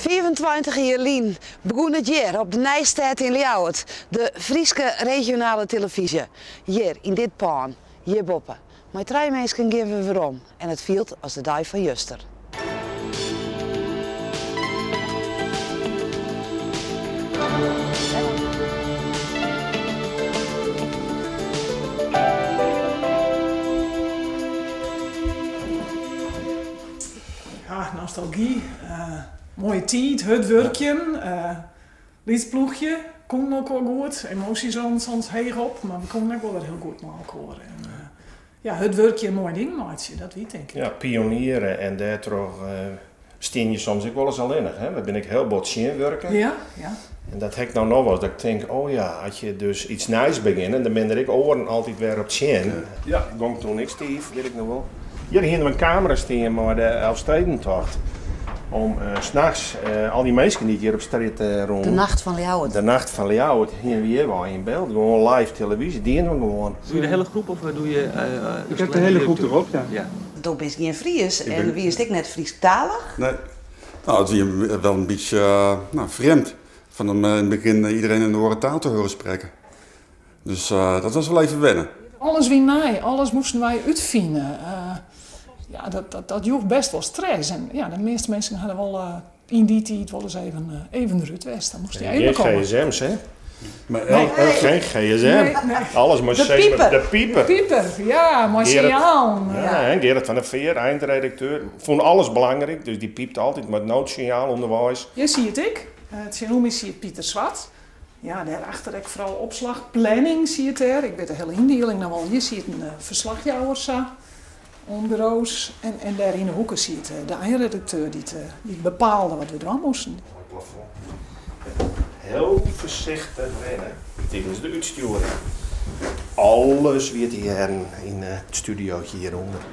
25 jier lyn begûn it hjir op de Nijstêd yn Ljouwert, de Fryske regionale telefyzje. Hjir yn dit pân, hjirboppe. Mei trije minsken gean we werom en it fielt as de dei fan juster. Ja, nostalgy. Moaie tiid, hurd wurkjen, lyts ploechje, koenen elkoar goed, emoasjes soms heech op, mar we koenen ek wol wer hiel goed mei elkoar. En ja, hurd wurkje en moaie dingen meitsje, dat wie it tink ik. Ja, pioniere en dêrtroch stean je soms ek wolris allinnich. Hè? We binne ek hiel bot tsjinwurke. En dat ha ik no noch wolris, dat ik tink, oh ja, as je dus iets nijs begjinne, dan binne der ek oaren altyd wer op tsjin. Ja, gong toen ek stiif, wit ik noch wol. Hjir hiene we in kamera stean mei de Elfstedentocht. Om nachts al dy minsken dy't hjir op strjitte rûnen. De nacht fan Ljouwert. De nacht fan Ljouwert hiene we hjir wei yn byld. Gewoan live televyzje, diene we gewoan. Doe je de hiele groep of doe je Ik heb de hiele groep derop, ja. Do bist gjin Fries en wiest ek net Frysktalich? Nee. Nou, it wie wel in bytsje, nou, frjemd. Van in het begin iedereen in een oare taal te horen spreken. Dus dat was wel even wennen. Alles wie nij, alles moasten wy útfine. Ja, dat joech best wol stress. En ja, de measte minsken hawwe wol yn dy tiid wolris even, even derút west. Dan moast je even Geen komme. gsm's, hè? Maar Geen gsm. Nee, nee. Alles mei De piper. De piper. De piper, ja, mei Gerrit. sinjalen. Ja, hè, Gerrit van der Veer, eindredakteur, fûn alles belangryk, dus dy pypte altyd mei it noodsignaal ûnderweis. Hjir siet ik, tsjinoer my siet Pieter Zwart. Ja, dêrachter ek foaral opslach, planning siet dêr. Ik wit de hiele yndieling noch wol. Hjir sieten ferslachjouwers sa oan buro's. En dêr yn 'e hoeke siet de einredakteur dy't bepaalde wat we dwaan moasten. Moai plafond. Hiel foarsichtich rinne tidens de útstjoering. Alles wie te hearren yn it studiootje hjirûnder.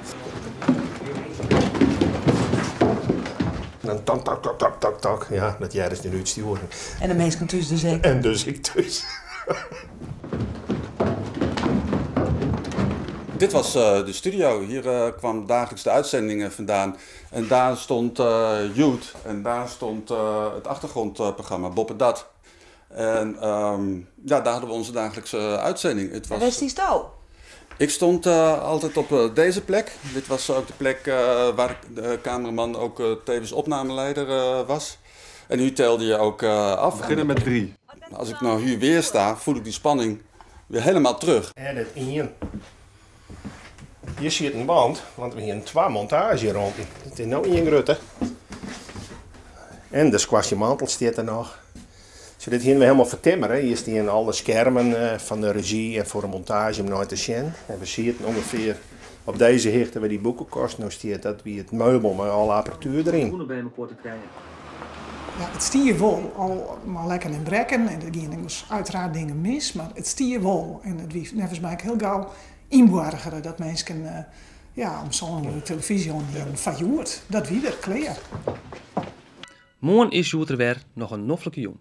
Dan tok, tok, tok, tok, tok, tok. Ja, dat hearre se yn de útstjoering. En de minsken thús dus ek. En dus ek thús. Dit was de studio. Hier kwam dagelijks de uitzendingen vandaan. En daar stond Hjoed en daar stond het achtergrondprogramma Boppedat. En ja, daar hadden we onze dagelijkse uitzending. Het En was wêr stiesto? Ik stond altijd op deze plek. Dit was ook de plek waar de cameraman ook tevens opnameleider was. En nu telde je ook af. We beginnen met 3. Als ik nou hier weer sta, voel ik die spanning weer helemaal terug. Edit 1. Hjir siet in band, want we hiene twa montaazjeromten. It is no ien grutte. En de skoarstienmantel stiet der noch. So, dit hiene we helemaal fertimmere. Hjir stean alle skermen fan de rezjy en foar de montaazje om nei te sjen. En we sieten ûngefear op dizze hichte by dy boekenkast no stiet. Dat wie it meubel mei alle apparatuer deryn. Fûne by mekoar te krijen. Ja, it stie wol, al mei lekken en brekken en der giene uiteraard dingen mis, mar it stie wol. En it wie neffens my ek hiel gau ynboargere dat minsken, ja, om sân oere de telefyzje oan hienen foar Hjoed. Dat wie der, klear. Moarn is Hjoed der wer, noch in noflike jûn.